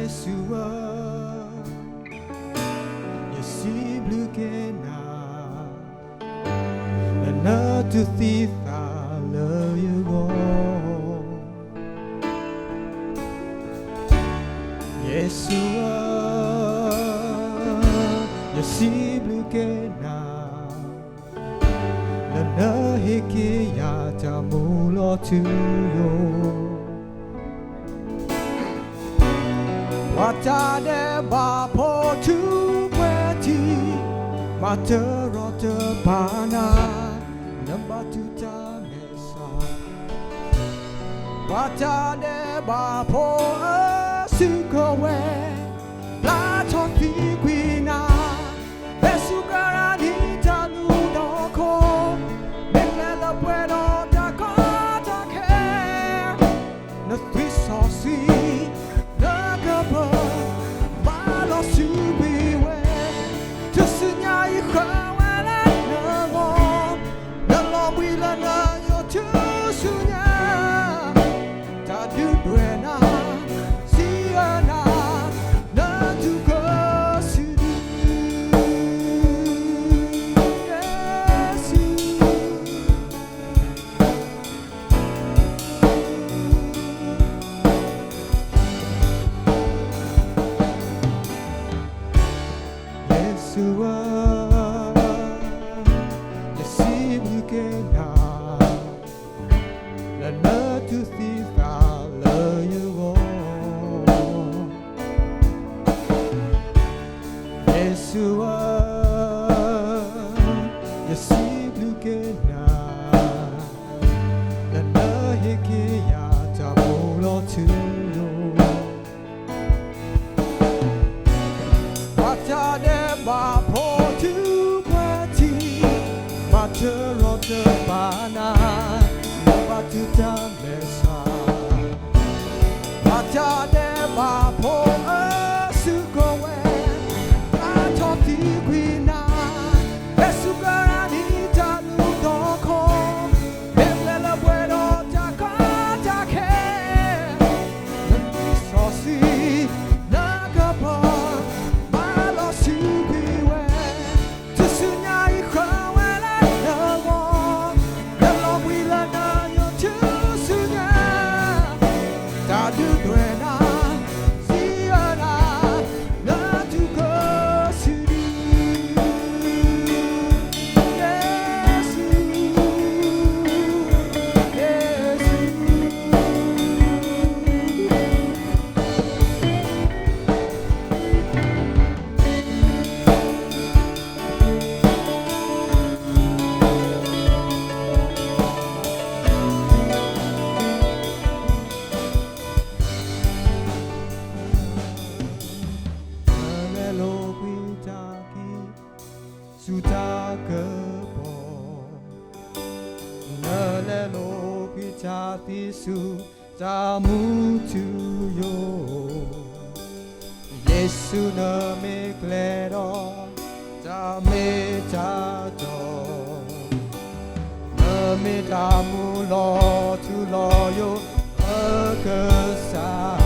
ယ့ၣ်ၡူးဧၢ, ယစံးဘျုးက့ၤနၤ, နနၢ်တူၢ်သံသးလၢယဂီၢ်. ယ့ၣ်ၡူးဧၢ, ယစံးဘျုးက့ၤနၤ, နနၢ်ဟ့ၣ်က့ၤယၤတၢ်မူလီၤထူယိာ်. ပှၤတၢ်ဒဲးဘးဖိထူးပှဲၤထံ, မၤတရီတပါနၤ, နဘၣ်တူၢ်တၢ်မဲာ်ဆှး. ပှၤတၢ်ဒဲးဘးဖိအစုကဝဲၤ, ဘျါထီၣ်သံကွံာ်နၤ, ဖဲစူးကရၣ်နံၤတၢ်လူၢ်ဒီခိၣ်, မ့ၢ်ပျဲလၢပှဲၤဒီးတၢ်ကီတၢ်ခဲ နသွံၣ်စီဆှံ, နကပၢၤ, မၤလီၤဆူကွံာ်ဝဲ, တစုညါအံၤဃၢၤဝဲလၢနဂီၢ်, နလီၤဘှံးလၢနယိာ်ထူဆူညါ, တၢ်ဒုးဒွဲၣ်နၤ, စံးအၢနၤ, နတူၢ်ကစုဒု, ယ့ၣ်ၡူး. ယ့ၣ်ၡူးဧၢ, ယစံးဘျုးက့ၤနၤ, နနၢ်တူၢ်သံသးလၢယဂီၢ်. ယ့ၣ်ၡူးဧၢ, ယစံးဘျုးက့ၤနၤ, နနၢ်ဟ့ၣ်က့ၤယၤတၢ်မူလီၤထူယိာ်. ပှၤတၢ်ဒဲးဘးဖိထူးပှဲၤထံ, မၤတရီတပါနၤ, နဘၣ်တူၢ်တၢ်မဲာ်ဆှး. ပှၤတၢ်ဒဲးဘးဖိအစုကဝဲၤ, ဘျါထီၣ်သံကွံာ်နၤ, ဖဲစူးကရၣ်နံၤတၢ်လူၢ်ဒီခိၣ်, မ့ၢ်ပျဲလၢပှဲၤဒီးတၢ်ကီတၢ်ခဲ နသွံၣ်စီဆှံ, နကပၢၤ, မၤလီၤဆူကွံာ်ဝဲ, တစုညါအံၤဃၢၤဝဲလၢနဂီၢ်, နလီၤဘှံးလၢနယိာ်ထူဆူညါ, တၢ်ဒုးဒွဲၣ်နၤ, စံးအၢနၤ, နတူၢ်ကစုဒု, ယ့ၣ်ၡူး, ယ့ၣ်ၡူး. နလဲၤလိာ်ကွံာ်တၢ်ခံး ဆူတၢ်ကပီၤ, နလဲၤလိာ်ကွံာ်တၢ်သံဆူ တၢ်မူထူယိာ်, ယ့ၣ်ၡူးနမ့ၢ်ကျဲဒီး တၢ်မ့ၢ်တၢ်တီ, နမ့ၢ်တၢ်မူလီၤထူလီၤယိာ်အကစၢ်.